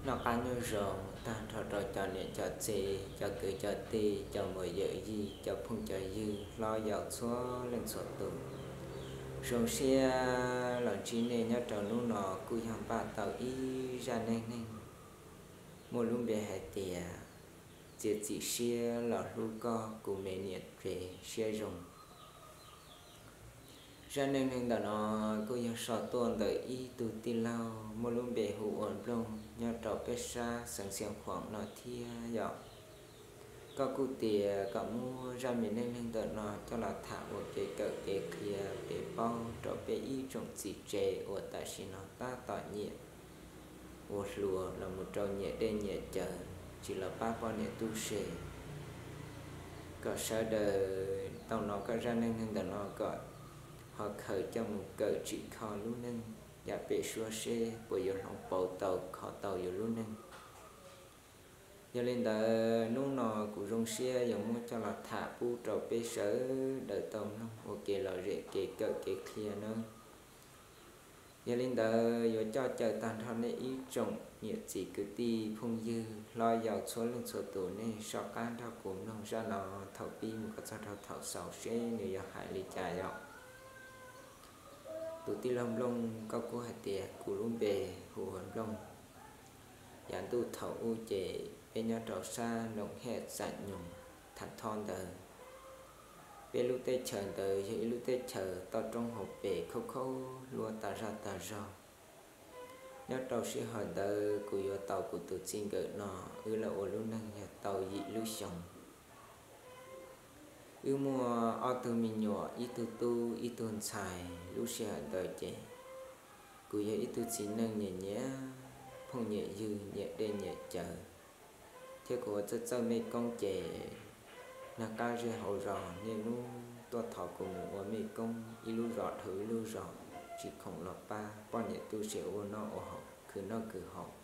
Noj qab nyob zoo tag nrho rau cov niam cov txiv, cov kwv cov tij, cov muam yawm yij, cov phooj cov ywg, hlob yau txhua leej txhua tus. Zoo siab los ntsib nej nyob rau hnub no. Kuj yog npaj tau ib zaj neej neeg muaj lub npe hais tias txiav txim siab los hlub koj kuv me niam tsev siab zoo. Zaj neej neeg ntawm no kuj yog sau tuaj ntawm ib tug tij laug muaj lub npe hu ua Nplooj nyob rau peb sab xeev Xiav Khuam no thiab yom. Koj kuj tias kom muab zaj me neej neeg ntawm no coj los tham ua kev kawm kev qhia kev paub rau peb ib tsoom txiv tsev uas tam sim no tab tom nyiam ua hluas los mus rau nyiam dej nyiam cawv tsis los pab poj niam tub se, kom sawv daws tau hnov koj zaj neej neeg ntawm no kom ho khaws coj mus kawm tsim kho lub neej yam pem suab seb puas yuav hloov pauv tau kho tau yus lub neej. Yog li ntawd hnub no kuv zoo siab yuav muab coj los tham pub rau peb sawv daws tau mloog ua kev lom zem kev kawm kev qhia nawb. Yog li ntawd yuav coj caw tag nrho nej ib tsoom niam txiv kwv tij phooj ywg hlob yau txhua leej txhua tus nej soj qab nrog kuv mloog zaj no thaum pib mus kom txog rau thaum xaus seb nws yuav hais li cas yom. Tus tij laug Nplooj, koj kuj hais tias kuv lub npe hu ua Nplooj. Yav ntuj thaum ub ces peb nyob rau sab Noom Hej Txam Nyoog Thav Thob ntawd. Peb lub teb chaws ntawd yog ib lub teb chaws toj roob hauv pes khaub khaub hlua tas zog tas zog. Nyob rau sij hawm ntawd kuv yuav tau kuv tus txiv nkawm no, wb los ua lub neej yog tau yim lub xyoo. Wb muaj ob tug me nyuam, ib tug tub ib tug ntxhais. Lub sij hawm ntawd ces kuv yog ib tug txiv neej nyiam nyiam phooj nyiam ywg, nyiam dej nyiam cawv, thiab kuv ua txawj txawj mej koob ces nag qab zej hauv zos niaj hnub tuaj thov kuv mus ua mej koob ib lub zos dhau ib lub zos, tsis khoom los pab poj niam tub se ua noj ua haus, khwv noj khwv haus,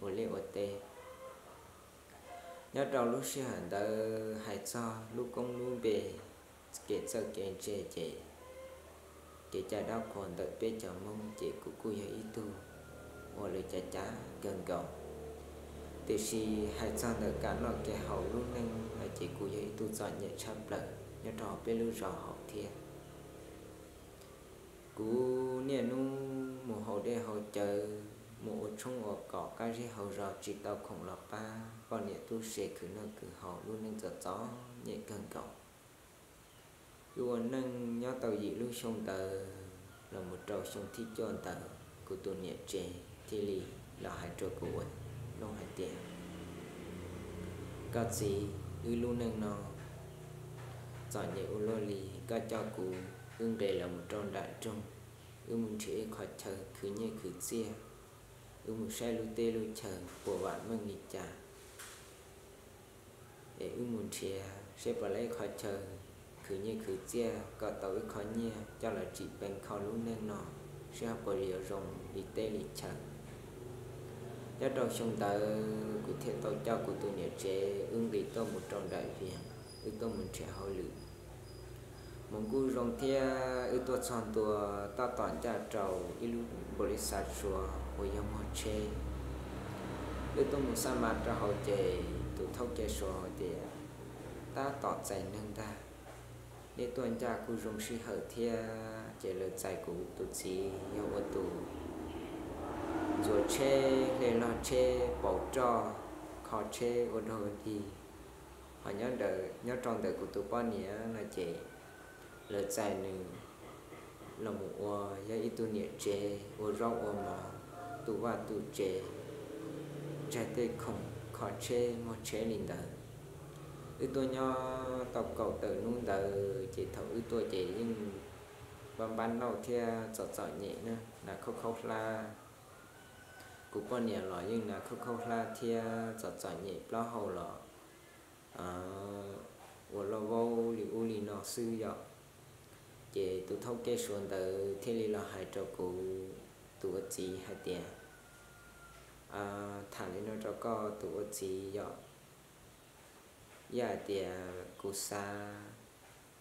ua liaj ua teb. Nyob rau lub sij hawm ntawd hais txog lub koob lub npe, kev txawj kev ntse ces kev cai dab qhuas ntawm peb cov Hmoob ces kuv kuj yog ib tug uas lawv cav cav kawg nkaus. Tiam sis hais txog ntawm kev noj kev haus lub neej no ces kuv yog ib tug txom nyem tshaj plaws nyob rau peb lub zos hauv thiab. Kuv niaj hnub mus haus dej haus cawv, mus ua tshoob ua kos qab zej hauv zos, tsis tau khoom los pab poj niam tub se khwv noj khwv haus, lub neej txom txom nyem kawg nkaus. Wb ua neej nyob tau yim lub xyoo ntawd los mus rau xyoo thib cuaj ntawd, kuv tus niam tsev thiaj li los hais rau kuv ua Nplooj hais tias, koj txiv, wb lub neej no txom nyem ua luaj li, koj coj kuv wb nqis los mus rau nram nroog, wb mus nrhiav ib qho chaw khwv nyiaj khwv txiaj, wb mus saib lub teb lub chaw puas vam meej li cas. Es wb mus nrhiav seb puas laib ib qho chaw khwv nyiaj khwv txiaj kom tau ib qho nyiaj coj los tsim peev kho lub neej no, seb ho puas yuav zoo li teb li chaw. Nyob rau xyoo ntawd kuv thiaj tau coj kuv tus niam tsev wb nqis tuaj mus rau nram Vias, wb tuaj mus nrhiav hauj lwm. Hmoov kuj zoo thiab, wb tuaj txog ntua tab tom ncaj rau ib lub npaum li xav suav uas yog muag tsheb. Wb tuaj mus xab mas rau hauv ces tus thaub ke suav hais tias, tab tom txais neeg ntag, nej tuaj ncaj kuj zoo sij hawm thiab. Ces lawv txais kuv tus txiv yog ua tus ntxuav tsheb, hle log tsheb, pauv roj, kho tsheb ua dog dig. Ho nyob rau ntawm kuv tus poj niam no ces lawv txais nws los mus ua yog ib tug niam tsev ua zaub ua mov, tu vaj tu tsev, ntsaig tej khoom, kho tsheb muag tsheb li ntawd. Wb tuaj nyob tau kaum tawm hnub ntawd ces thaum wb tuaj ces yeej npab npab nauj thiab txom txom nyem na, nas khaub khaub hlab. Kuv poj niam los yeej nas khaub khaub hlab thiab txom txom nyem, plaub hau los ua loj vaub li ub li no xwb yom. Ces tus thaub ke suav ntawd thiaj li los hais rau kuv tus ua txiv hais tias, tham li no rau koj tus ua txiv yom, yog hais tias kuv xav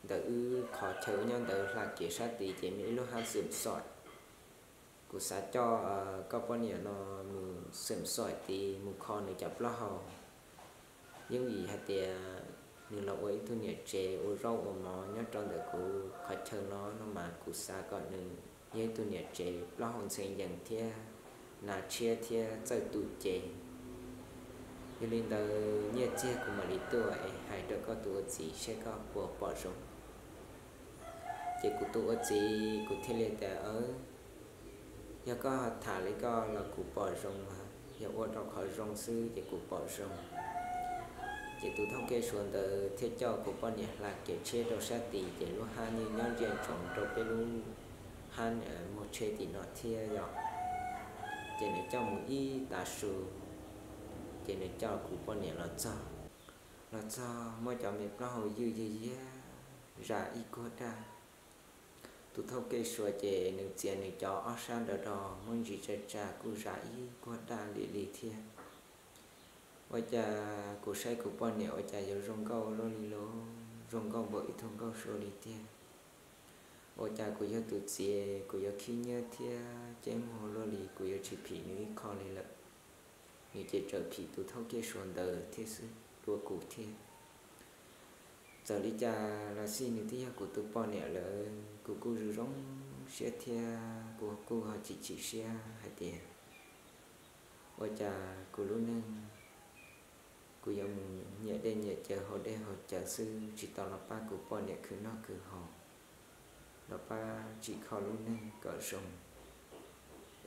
ntawm wb qhov chaw nyob ntawd hla kev sab tid ces muaj ib lub hab xwm xom, Kuv xav coj koj poj niam no mus xeem xom tid, mus kho nws cov plaub hau. Yeej vim hais tias nws los ua ib tug niam tsev ua zaub ua mov nyob rau ntawm kuv qhov chaw no no mas kuv xav kom nws yog ib tug niam tsev plaub hau ntxhee yees thiab nas tshiab thiab txawj tu cev. Yog li ntawd nyiaj txiag kuv mam li tuaj es hais rau koj tus ua txiv saib koj puas pom zoo. Ces kuv tus ua txiv kuv thiaj li tias, yog koj tham li koj los kuv pom zoo, yog ua rau qhov zoo xwb ces kuv pom zoo. Ces tus thauj kev suav ntawd thiaj coj kuv poj niam hla kev tshiab rau sab tid, ces lub hab yeej nyob ntsia ntsoov rau peb lub hab muag tsheb tim no thiab yom. Ces nws coj mus ib tav su, ces nws coj kuv poj niam los txog. Los txog muab cov me plaub hau ywj ywg yiag zam ib kuag daj. Tus thauj kev suav ces nws txiav nws cov ob sab nraud rau muab ntsis tsa tsa kuj zam ib kuag daj li li thiab. Ua cas kuv saib kuv poj niam ua cas yuav zoo nkauj luaj li lauj, zoo nkauj npaum ib tug nkauj sua li tiag. Ua cas kuv yog tus txiv kuv yuav khib nyiab thiab ceb muag luaj li, kuv yuav tsis phim nws ib qho li lawm. Nws ces txawm phim tus thauj kev suav ntawd thiab xwb dua kuv thiab. Txawm li cas los xij nws twb yog kuv tus poj niam lawm, kuv kuj zoo zoo siab thiab kuv kuj ho chim chim siab hais tias ua cas kuv lub neej kuv yuav mus nyiam dej nyiam cawv haus dej haus cawv xwb, tsis tau los pab kuv poj niam khwv noj khwv haus, los pab tsim kho lub neej kom zoo.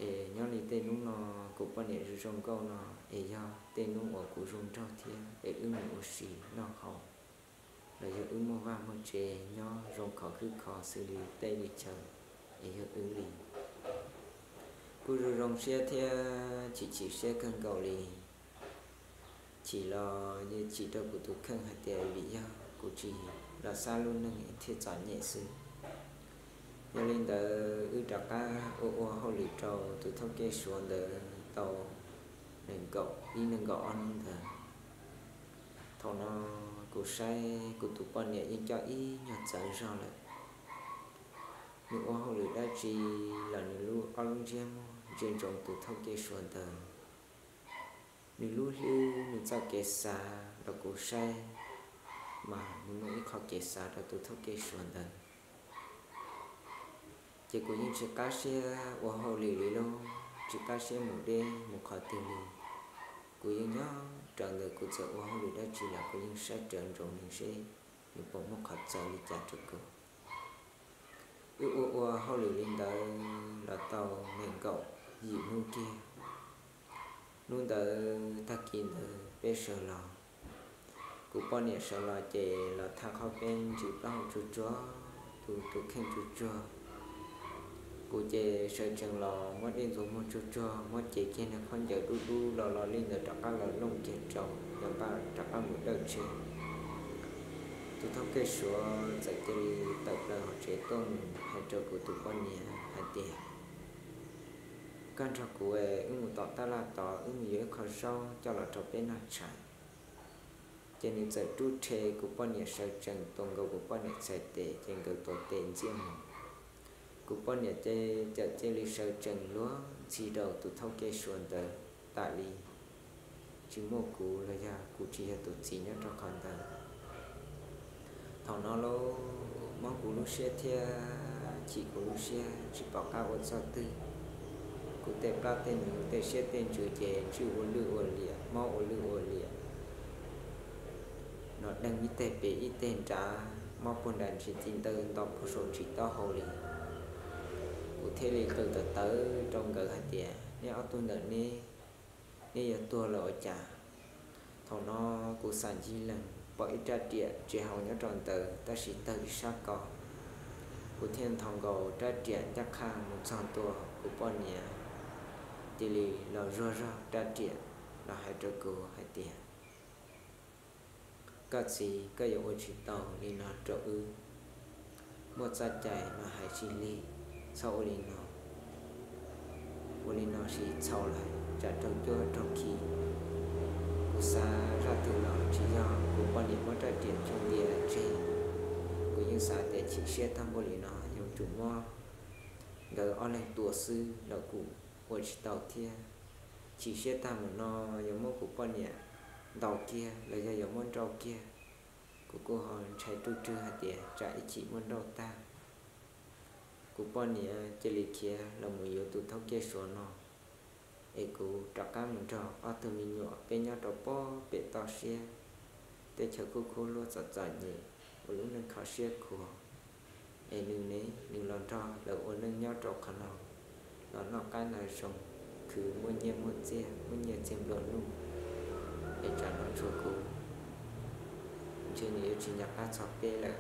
Es nyob li tej hnub no kuv poj niam zoo zoo nkauj no, es yog tej hnub uas kuv zoo nraug thiab es wb mus ua si noj haus, los yog wb muaj vaj muaj tsev nyob zoo khov khwb kho xws li teb li chaw, es yog wb li. Kuj zoo zoo siab thiab chim chim siab kawg nkaus li. Chim los yeej chim rau kuv tus kheej hais tias vim yog kuv tsis los xab lub neej thiaj txom nyem xwb. Yog li ntawd wb rov qab ua ua hauj lwm rau tus thauj kev suav ntawd tau nees nkaum ib nees nkaum ob hnub ntawd. Thaum no kuv saib kuv tus poj niam yeej coj ib nyuag txawv zog lawm. Nws ua hauj lwm dab tsi los nws lub ob lub ntsiab muag ntsia ntsoov tus thauj kev suav ntawd. Nws lub hlwb nws txoj kev xav los kuv saib mas nws muaj ib qho kev xav rau tus thauj kev suav ntawd. Ces kuv yeej tsis qab siab ua hauj lwm li lauj, tsis qab siab mus deb mus qhov twg li. Kuv yeej nyob rawv ntawm kuv txawm ua hauj lwm dab tsi los kuv yeej saib rawv ntsoov nws seb nws puas muaj qhov txawv li cas rau kuv. Wb ua ua hauj lwm li ntawd los tau nees nkaum yim hnub kiag. Hnub ntawd tag kis ntawd peb sawv los, kuv poj niam sawv los ces los thaj qhov peb ntsws plaub hau tsuag tsuag, tus tus kheej tsuag tsuag. Kuv ces sawv tsees los muab dej ntxuav muag tsuag tsuag, muab cev kiag niag khaub ncaws dub dub los los li ntawd rov qab los looj kiag rau, yog npaj rov qab mus dawj tsheb. Tus thauj kev suav txawm cia li tawm plaws hauv tsev tuaj mus hais rau kuv tus poj niam hais tias, koj nrog kuv wb mus tom tab laj tod, wb mus yuav ib qho zaub coj los rau peb noj tshais. Ces nws txawm rub rhe kuv poj niam sawv tsees tua nkaus kuv poj niam txhais tes ces nkawd tuav tes ntxiaj mus. Kuv poj niam ces txawm cia li sawv tsees luag ntxhi rau tus thauj kev suav ntawd tas li. Tsis muaj kuv los yog kuv tsis yog tus txiv nyob rau qhov ntawd. Thaum no lauj, mob kuv lub siab thiab chim kuv lub siab tsis pom qab ua txoj twg. Kuv tej plab tej hnyuv tej siab tej ntsws ces ntswj ua lwj ua liam, mob ua lwj ua liam, no deeg ib teg pem ib teg nrad, mob puag nram ntsis ti ntawd nto puag saum ntsis taub hau li. Kuv thiaj li qw tawv tawv rau nkawd hais tias, neb ob tug ntawm neb, neb yuav tuag los ua cas? Thaum no kuv xam ncig lees pom ib rab riam tsev hauv nyob rau ntawd tab sis tawg ib sab ko. Kuv thiaj nthos nkaus rab riam ncaj qha mus txog ntua kuv poj niam, cia li los zuag zog rab riam los hais rau kuv hais tias, koj txiv, koj yuav ua tsis tau li no rau wb. Muaj txoj cai mas hais tsis lig, txhob ua li no. Ua li no sis txhaum lawm tsam raug cuab raug khi. Kuv xav zaj twg los tsis yog kuv poj niam muab rab riam tso ntia tseg. Kuv yeej xav tias chim siab tag npaum li no yuav tsum mob nkawd ob leeg tua xwb los kuj ua tsis tau thiab. Chim siab tag mus no, yuav muab kuv poj niam ntaus kiag los yog yuav muab nrauj kiag, kuv kuj ho ntshai ruj rwg hais tias tsam ib chim muab nrauj tag, kuv poj niam cia li khiav los mus yuav tus thawj kiaj Suav no, es kuv rov qab mus nrog ob tug me nyuam peb nyob rau pob pem toj siab, teb chaws khub khub luag txom txom nyem, ua lub neej kho siab khuav. Es nws ne, nws los nrog lawv ua neej nyob rau qhov no, los noj qab noj zoo, khwv muaj nyiaj muaj txiaj, muaj nyiaj txiag nplua nuj, es tsam no tshuav kuv, ntshe nws yuav tsis nco qab txog peb lawm.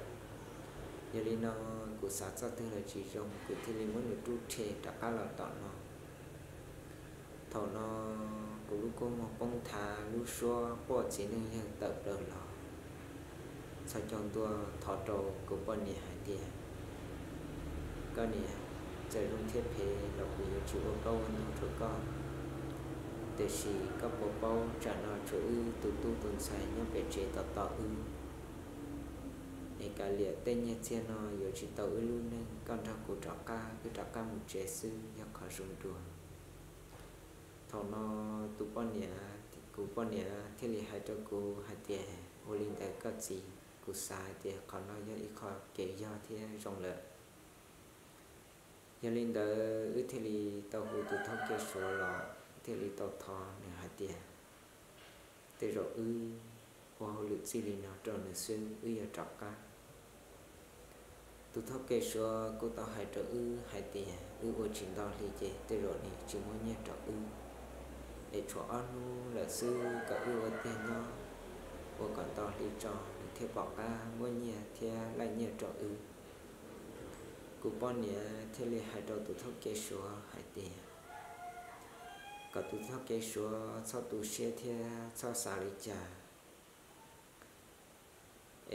Yog li no, kuv xav txoj twg los tsis zoo, kuv thiaj li muab nws rub rhe rov qab los tom no. Thaum no, kuv lub kua muag poob nthav, lub suab quaj txiv neej yawg tawm plaws los, txhos caug ntua thov rau kuv poj niam hais tias, koj niam, txawm zoo thiab phem los kuv yuav tsis ua plaub ua ntug rau koj, tiam sis koj puas paub tsam no tshuav wb tus tub tus ntxhais nyob pem tsev tos tos wb, es kav liam tej nyiaj txiag no yuav tsis tau wb lub neej, koj nrog kuv rov qab, wb rov qab mus tsev xwb yog qhov zoo dua. Thaum no, tus poj niam, kuv poj niam thiaj li hais rau kuv hais tias, ua li ntawd koj txiv, kuv xav hais tias qhov no yog ib qho kev yog thiab zoo lawm. Yog li ntawd wb thiaj li tau hu tus thawj kiaj Suav los, thiaj li tau thov nws hais tias, tej zaum wb ua hauj lwm txij li no rau nws xwb, wb yuav rov qab. Tus thawj kiaj Suav kuj tau hais rau wb hais tias wb ua tsis nto hli ces tej zaum nws tsis muab nyiaj rau wb, es tshuav ob hnub lawm xwb kom wb ua tiag nyob, ua kom nto hli tso nws thiaj pom qab muab nyiaj thiab laij nyiaj rau wb. Kuv poj niam thiaj li hais rau tus thawj kiaj Suav hais tias, kom tus thawj kiaj Suav txhob tu siab thiab txhob xav li cas,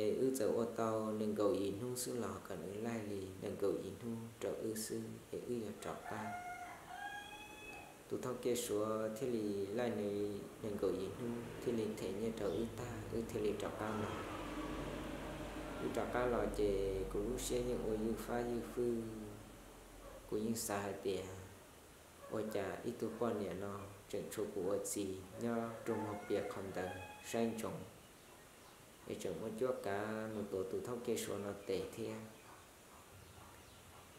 es wb txawm ua tau nees nkaum yim hnub xwb los kom nws laij li nees nkaum yim hnub rau wb xwb es wb yuav rov qab. Tus thawj kiaj Suav thiaj li laij nws nees nkaum yim hnub thiaj li them nyiaj rau wb tag, wb thiaj li rov qab los. Wb rov qab los ces kuv lub siab yeej ua ywj fab ywj fwj. Kuv yeej xav hais tias, ua cas ib tug poj niam no tseem tshuav kuv ua txiv nyob rau muag pias qhov ntawd saib ntsoov, es tseem muaj cuab kav mus tuav tus thawj kiaj Suav no tes thiab.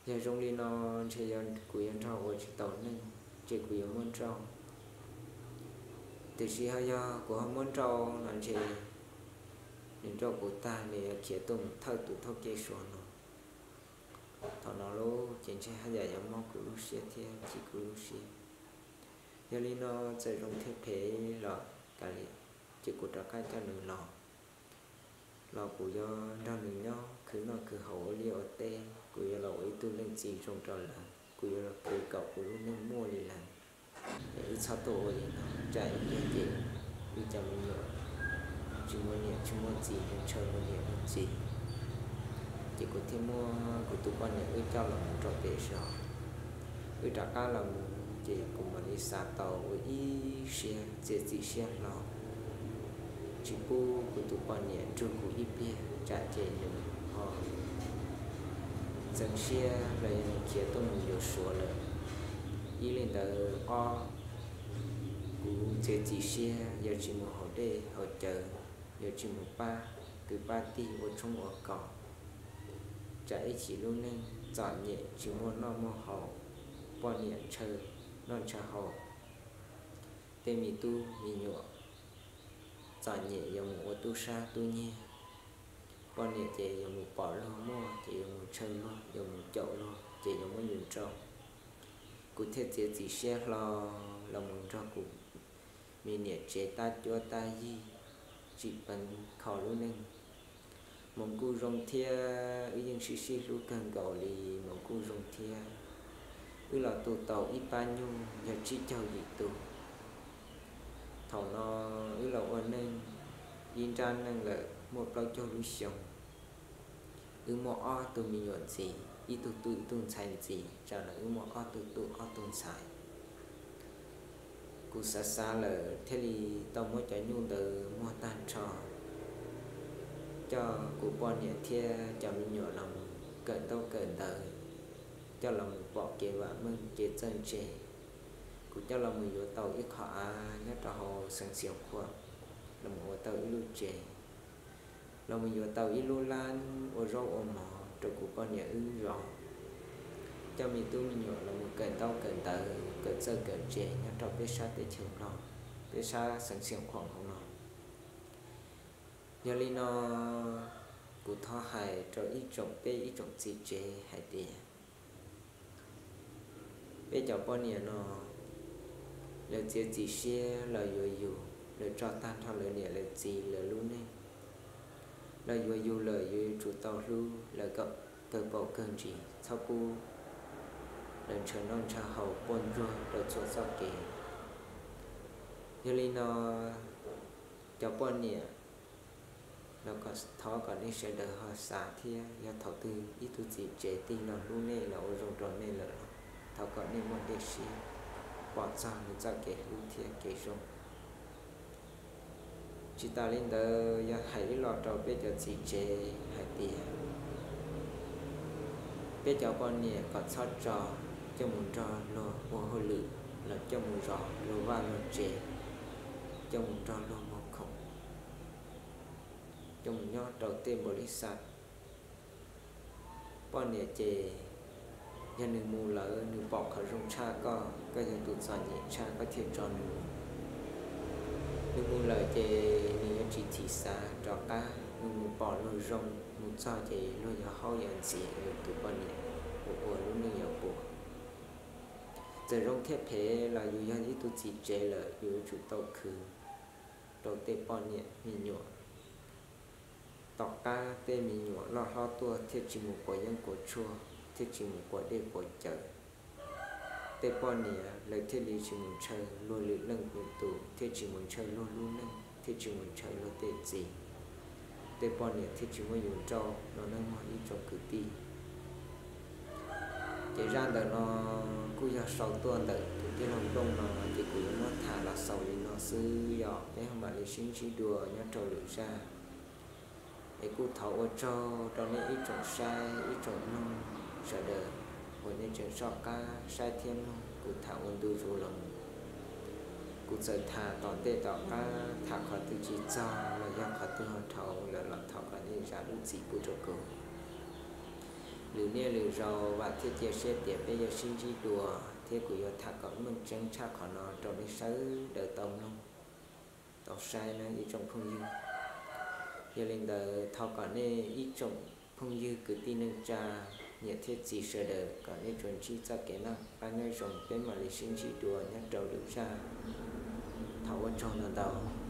Yog zoo li no, ntshe kuv yuav nrog ua tsis tau neej, ces kuv yuav muab nrauj. Tiam sis ho yog kuv ho muab nrauj no ntshe nws nrauj kuv tag nws yuav khiav tuaj mus thawj tus thawj kiaj Suav no. Thaum no lauj ces ntshe haj yam yuav mob kuv lub siab thiab chim kuv lub siab. Yog li no, txawm zoo thiab phem los kav liam, ces kuv rov qab coj nws los, los kuv yuav nrog nws nyob khwv noj khwv haus ua liaj ua teb, kuv yuav los ua ib tug leej txiv zoo rau lawv, kuv yuav los khwv kom kuv lub neej muaj li lawv. Es wb txhob tuaj ua li no, tsam ib pliag ces wb cov me nyuam tsis muaj niam tsis muaj txiv, ntshaw muaj niam muaj txiv. Ces kuv thiaj muab kuv tus poj niam wb coj los mus rau pem zos. Wb rov qab los mus ces kuv mam li xav tau ua ib siab txiav txim siab hlo, tsis pub kuv tus poj niam nrug kuv ib pliag tsam ces nws ho ntxeev siab los yog nws khiav tuaj mus yuav Suav lawm. Ib li ntawd, ob, kuv txiav txim siab yuav tsis mus haus dej haus cawv, yuav tsis mus pab kwv pab tij ua tshoob ua kos, tsam ib chim lub neej txom nyem tsis muaj noj muaj haus, poj niam ntshaw noj ntshaw haus, tej me tub me nyuam txom nyem yuav mus ua tub sab tub nyiag, poj niam ces yuav mus pom luag muaj ces yuav mus ntshaw luag, yuav mus caum luag ces yuav muab yus nrauj. Kuv thiaj txiav txim siab hlo los mus nrog kuv me niam tsev tab cuab tab yig, tsim peev kho lub neej. Mus kuj zoo thiab, wb yeej sib sib hlub kawg nkaus li, mus kuj zoo thiab. Wb los tu tau ib pab nyuj yog tsib caug yim tus. Thaum no wb los ua neej ib nrab neej lawm muaj plaub caug lub xyoo. Wb muaj ob tug me nyuam ntxiv, ib tug tub ib tug ntxhais ntxiv, tsam no wb muaj ob tug tub ob tug ntxhais. Kuv xav xav lawm thiaj li tau muab cov nyuj ntawd muag tag nrho, coj kuv poj niam thiab cov me nyuam los mus kawm ntaub kawm ntawv, coj los mus pom kev vam meej kev txawj ntse. Kuv coj los mus yuav tau ib qho av nyob rau hauv Xeev Xias Khuam, los mus ua tau ib lub tsev, los mus yuav tau ib lub lab ua zaub ua mov rau kuv poj niam wb zov, coj me tub me nyuam los mus kawm ntaub kawm ntawv kawm txawj kawm ntse nyob rau peb sab teb chaws Nplog, peb sab Xeev Xias Khuam hauv no. Yog li no, kuv thov hais rau ib tsoom peb ib tsoom txiv tsev hais tias, peb cov poj niam no, lawv txiav txim siab los yuav yus, lawv tso tag nrho lawv niam lawv txiv lawv lub neej los yuav yus lawm, yus yuav tsum tau hlub lawv kom kawg paus kawg ntsis, txhob pub lawv ntshaw noj ntshaw haus quaj ntsuag rau txhua txoj kev. Yog li no, cov poj niam, thov kom nej sawv daws ho xav thiab, yog thaum twg ib tug txiv tsev tig los hlub nej los ua zoo rau nej lawm, thov kom nej muaj dej siab pom txog nws txoj kev hlub thiab kev zoo. Tsis tas li ntawd, yog hais ib los rau peb cov txiv tsev hais tias, peb cov poj niam kom txhob tso coj mus nrog luag ua hauj lwm, los coj mus zov luag vaj luag tsev, coj mus nrog luag muag khoom, coj mus nyob rau tej npaum li xav. Poj niam ces, yog nws mus lawm nws pom qhov zoo tshaj koj, koj yog tus txom nyem tshaj koj thiaj tso nws mus. Nws mus lawm ces nws yuav tsis thim xav rov qab, nws mus pom luag zoo mus txog ces luag yuav haub yuav ntxias yus tus poj niam uas ua lub neej yuav puas. Txawm zoo thiab phem los yus yog ib tug txiv tsev lawm, yus yuav tsum tau khwv rau tej poj niam me nyuam. Tom qab tej me nyuam loj hlob tuaj thiaj tsis mus quav yeeb quav tshuaj, thiaj tsis mus quav dej quav cawv. Tej poj niam lawv thiaj li tsis mus ntshaw luag lwm leej lwm tus, thiaj tsis mus ntshaw luag lub neej, thiaj tsis mus ntshaw luag tej txiv. Tej poj niam thiaj tsis muab yus nrauj no nawb mog ib tsoom kwv tij. Ces zaj ntawm no kuj yog sau tuaj ntawm tus tij laug Nplooj no, ces kuv yuav muab tham los xaus li no xwb, yog peb mam li sib ntsib dua nyob rau lwm zaj. Es kuj thov ua tsaug rau nej ib tsoom saib ib tsoom mloog sawv daws uas nej tseem soj qab saib thiab mloog kuv tham ua ntu zus los. Kuv txawm tham tom ntej tom qab tham qhov twg tsis txog los yog qhov twg ho dhau lawm los thov kom nej zam lub txim pub rau kuv. Lwm niaj lwm zaus vam thiab cia siab tias peb yuav sib ntsib dua thiab kuv yuav tham kom meej tseeb tshaj qhov no rau nej sawv daws tau mloog tau saib nawb ib tsoom phooj ywg. Yog li ntawd thov kom nej ib tsoom phooj ywg kwv tij neej tsa, niam thiab txiv sawv daws kom nej tsuas ntsib txoj kev noj qab nyob zoo, peb mam li sib ntsib dua nyob rau lwm zaj. Thov ua tsaug ntau ntau.